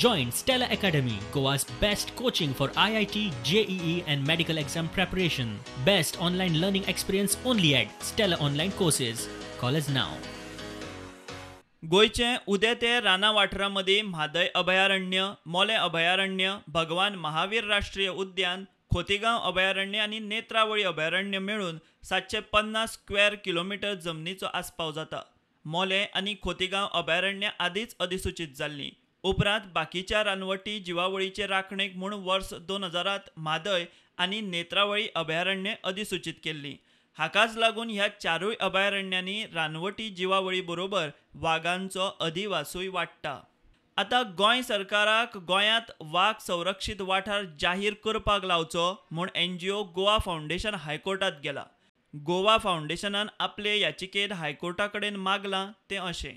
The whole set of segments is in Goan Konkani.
Join Stella Academy, Goa's best coaching for IIT, JEE and medical exam preparation. Best online learning experience only at Stella Online Courses. Call us now. गोंयचे उदेते रानां वाठारां मदीं म्हादय अभयारण्य, मोलें अभयारण्य, भगवान महावीर राष्ट्रीय उद्यान, खोतीगांव अभयारण्य आनी नेत्रावळी अभयारण्य मेळून 750 स्क्वेअर किलोमिटर जमनीचो आस्पाव जाता. मोलें आनी खोतीगांव अभयारण्य आदींच अधिसुचीत जाल्लीं. उपरांत बाकीच्या रानवटी जिवावळीचे राखणेक म्हूण वर्स 2000 म्हादय आनी नेत्रावळी अभयारण्य अधिसुचीत केल्लीं. हाकाच लागून ह्या चारूय अभयारण्यांनी रानवटी जिवावळी बरोबर वागांचो अधिवासूय वाडटा. आतां गोंय सरकाराक गोंयांत वाग संरक्षीत वाठार जाहीर करपाक लावचो म्हूण एनजीओ गोवा फावंडेशन हायकोर्टांत गेला. गोवा फावंडेशनान आपले याचिकेंत हायकोर्टा कडेन मागलां तें अशें: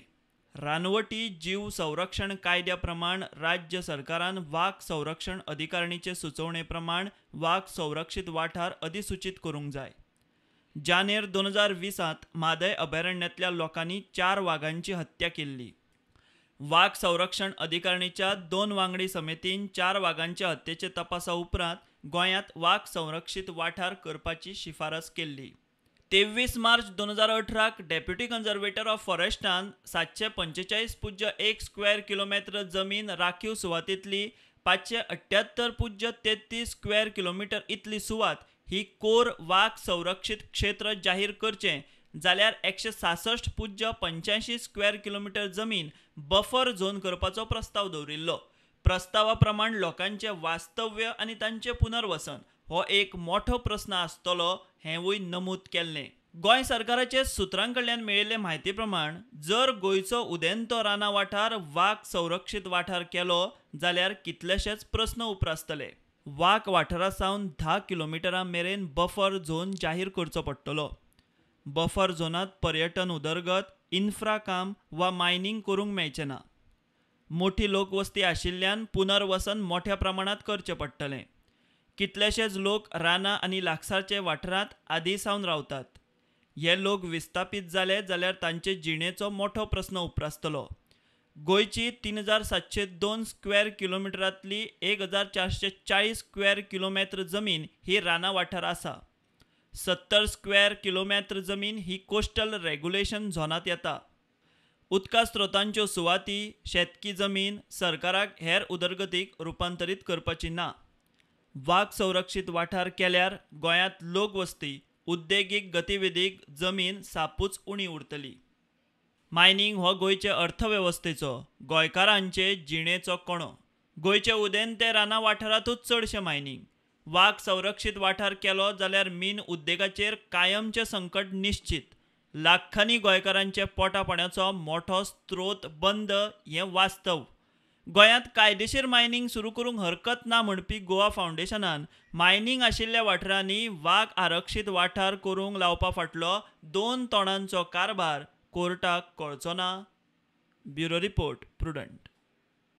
रानवटी जीव संरक्षण कायद्या प्रमाण राज्य सरकारान वाग संरक्षण अधिकारणीचे सुचोवणे प्रमाण वाग संरक्षीत वाठार अधिसुचीत करूंक जाय. जानेर 2020 म्हादय अभयारण्यांतल्या लोकांनी 4 वागांची हत्या केल्ली. वाग संरक्षण अधिकारणीच्या 2 वांगडी समितीन 4 वागांच्या हत्येचे तपासा उपरांत गोंयांत वाग संरक्षीत वाठार करपाची शिफारस केल्ली. 23 मार्च 2018 डेप्युटी कन्झर्वेटर ऑफ फॉरेस्टान 745.1 स्क्वेअर किलोमीटर जमीन राखीव सुवातेंतली 578.33 स्क्वेअर किलोमीटर इतली सुवात ही कोर वाग संरक्षीत क्षेत्र जाहीर करचें जाल्यार 166.85 स्क्वेअर किलोमीटर जमीन बफर झोन करपाचो प्रस्ताव दवरिल्लो. प्रस्तावा प्रमाण लोकांचें वास्तव्य आनी तांचें पुनर्वसन हो एक मोठो प्रस्न आसतलो हेंवूय नमूद केल्लें. गोंय सरकाराचे सुत्रां कडल्यान मेळिल्ले म्हायती प्रमाण जर गोंयचो उदेंतो रानां वाठार वाग संरक्षीत वाठार केलो जाल्यार कितलेशेच प्रस्न उप्रासतले. वाग वाठारा सावन 10 किलोमिटरां मेरेन बफर झोन जाहीर करचो पडटलो. बफर झोनांत पर्यटन उदरगत, इन्फ्रा काम वा मायनींग करूंक मेळचें ना. मोठी लोकवस्ती आशिल्ल्यान पुनर्वसन मोठ्या प्रमाणांत करचें पडटलें. कितलेशेच लोक रानां आनी लागसारचे वाठारांत आदीं सावन रावतात. हे लोक विस्थापीत जाले जाल्यार तांचे जिणेचो मोठो प्रस्न उप्रासतलो. गोंयची 3702 स्क्वेअर किलोमिटरांतली 1440 स्क्वेअर किलोमीटर जमीन ही रानां वाठार आसा. 70 स्क्वेअर किलोमीटर जमीन ही कोस्टल रेगुलेशन झोनांत येता. उदका स्रोतांच्यो सुवाती, शेतकी जमीन सरकाराक हेर उदरगतीक रुपांतरीत करपाची ना. वाग संरक्षीत वाठार केल्यार गोंयांत लोकवस्ती, उद्देगीक गतिविधीक जमीन सापूच उणी उरतली. मायनींग हो गोंयचे अर्थवेवस्थेचो, गोंयकारांचे जिणेचो कणो. गोंयचे उदेंते रानां वाठारांतूच चडशें मायनींग. वाग संरक्षीत वाठार केलो जाल्यार मीन उद्देगाचेर कायमचें संकट निश्चीत. लाखांनी गोंयकारांचे पोटापाण्याचो मोठो स्त्रोत बंद हें वास्तव. गोंयांत कायदेशीर मायनींग सुरू करूंक हरकत ना म्हणपी गोवा फावंडेशनान मायनींग आशिल्ल्या वाठारांनी वाग आरक्षीत वाठार करूंक लावपा फाटलो 2 तोंडांचो कारभार कोर्टाक कळचो ना. Bureau report, Prudent.